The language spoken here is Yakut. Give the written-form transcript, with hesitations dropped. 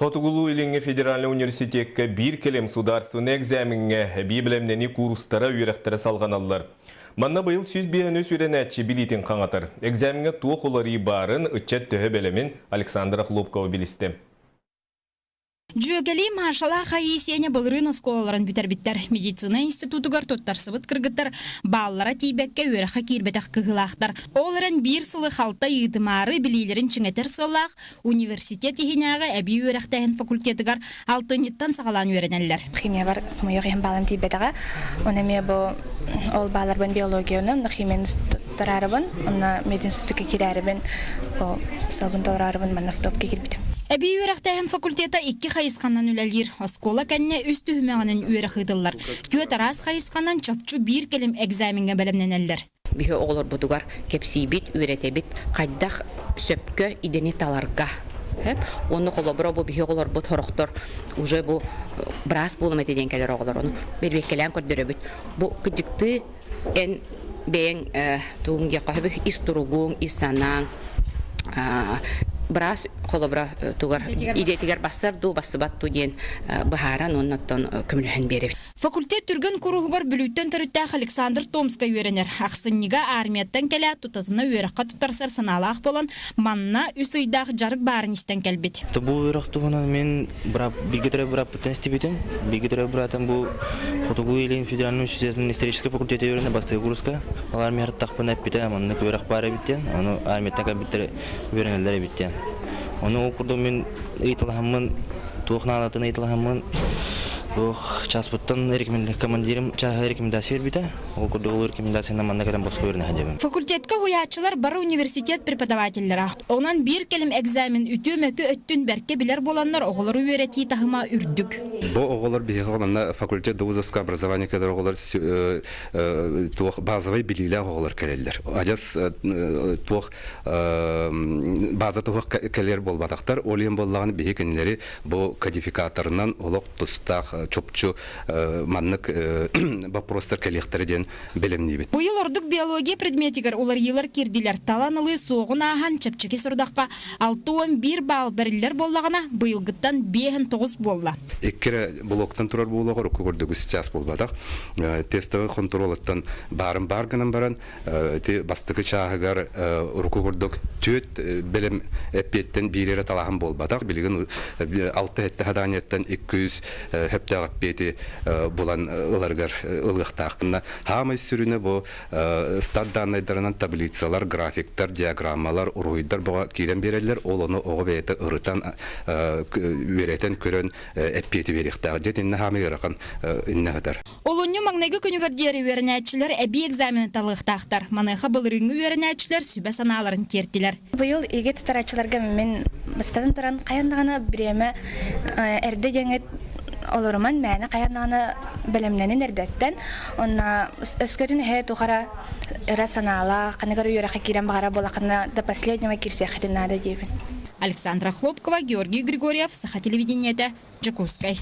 Хотугулуу-Илиҥҥи федеральнай университекка биир кэлим судаарственнай экзамеҥҥа эбии бэлэмнэнии куурустара үөрэхтэрэ салҕаналлар. Манна быйыл 153 үөрэнээччи билиитин хаҥатар. Экзамеҥҥа туох уларыы баарын, ыччат төһө бэлэмин Александра Хлопкова билистэ. Дьүөгэлии Машалаах Аисияне былырыын оскуолаларын бүтэрбиттэр. Медицина институтугар туттарсыбыт кыргыттар бааллара тиийбэккэ үөрэххэ киирбэтэх кыһыылаахтар. Ол эрэн биир сылы халтай ыытымаары билиилэрин чиҥэтэр сыаллаах университет иһинээҕи эбии үөрэхтээһин факультетыгар алтынньыттан саҕалаан үөрэнэллэр. Химиябар хомойуох иһин баалым тиийбэтэҕэ. Оны эмиэ бу ол бааларбын биологиянан, химияны туттараарыбын, онно мединститутка киирээрибин, сылбын толораарыбын манна топка киирбитим. Эбии үөрэхтээһин факультета икки хайысханан үлэлиир. Оскуола кэннэ үс түһүмэҕинэн үөрэх ыытыллар. Түөрт араас хайысханан чопчу биир кэлим экзамеҥҥа бэлэмнэнэллэр. Биһи оҕолорбутугар кэпсиибит, үөрэтэбит, хайдах сөпкө идэни таларга. Уонна холобура бу биһи оҕолорбут сорохтор уже бу быраас буолум этэ диэн кэлэр оҕолор ону бэбиэккэлээн көрдөрөбүт. Бу кыдьыктыы эн бэйэҥ тугуҥ диэххэ ис туругуҥ, ис санааҥ быраас холобура тугар идэтигэр бассар дуу, бассыбат дуу диэн быһааран уонна оттон көмөлөһөн биэрэбит. Факультет түргэн кууруһугар Бүлүүттэн төрүттээх Александр Томскай үөрэнэр. Ахсынньыга армияттан кэлээт, тутатына үөрэххэ туттарсар санаалаах буолан, манна үс ыйдаах дьарык баарын истэн кэлбит. Бу үөрэх туһунан мин бииргэ төрөөбүт бырааппыттан истибитим. Бииргэ төрөөбүт быраатым бу Хотугу Илин федеральнай университетын историческай факультета үөрэнэ бастакы курска. Ол армия артахпына эппитэ, маннык үөрэх баар эбит диэн. Ону армияттан кэлбиттэр үөрэнэллэр эбит диэн. Ону ол курдук мин ыйыталаһаммын, туох наадатын ыйыталаһаммын, туох чааспыттан командирым чааһа рекомендация биэрбитэ. Ол курдук ол рекомендациянан манна кэлэн босхо үөрэнэ сылдьабын. Факультетка уһуйааччылар бары университет преподавателлэрэ. Онон биир кэлим экзамен үтүө-мөкү өттүн бэркэ билэр буоланнар оҕолору үөрэтии таһыма үрдүк. Бу оҕолор биһиэхэ манна факультет довузовского образования кэлэр оҕолор туох базовай билиилээх оҕолор кэлэллэр. Адьас туох база туһах кэлэр буолбатахтар. Ол иһин буоллаҕына биһи кинилэри бу кодификаторынан олох тустаах чопчу маннык боппуруостар кэлиэхтэрэ диэн бэлэмниибит. Быйыл ордук биология предметигэр уларыйыылар киирдилэр. Талан ылыы суоҕун ааһан чэпчэки сорудахха 61 баал бэриллэр буоллаҕына, быйылгыттан 59 буолла. Икки эрэ блоктан турар буолуоҕа, урукку курдук сейчас буолбатах. Тестовый хонтуруолуттан баарын баар гынан баран, ити бастакы чааһыгар урукку курдук түөрт бэлэм эппиэттэн биир эрэ талааһын буолбатах. Билигин алта-сэттэ хадаанньаттан 200 сөптөөх эппиэти булан ыларыгар ылыахтаах. Хаамай сүрүнэ бу стат дааннайдарынан таблицалар, графиктар, диаграммалар, уруһуйдар бөҕө киирэн биэрэллэр. Ол ону оҕо бэйэтэ ырытан, үөрэтэн көрөн эппиэти биэриэхтээх. Дьэ итиннэ хаамай ыарахан иннэ сытар. Олунньу маҥнайгы күнүгэр диэри үөрэнээччилэр эбии экзамены талыахтаахтар. Маныаха былырыыҥҥы үөрэнээччилэр сүбэ санааларын тиэртилэр. Быйыл ИГЭ тутарааччыларга мин бастатан туран хайан даҕаны бириэмэ эрдэ диэҥҥит олоруман мээнэ хайан даҕаны бэлэмнэнин эрдэттэн онно өскөтүн эһэ тухара ыра санаалаах ханыгар үөрэххэ киирэн баҕара буолаххына до последнего киирсиэххитин наада диэбин. Александра Хлопкова, Георгий Григорьев, Саха телевидениетэ, Дьокуускай.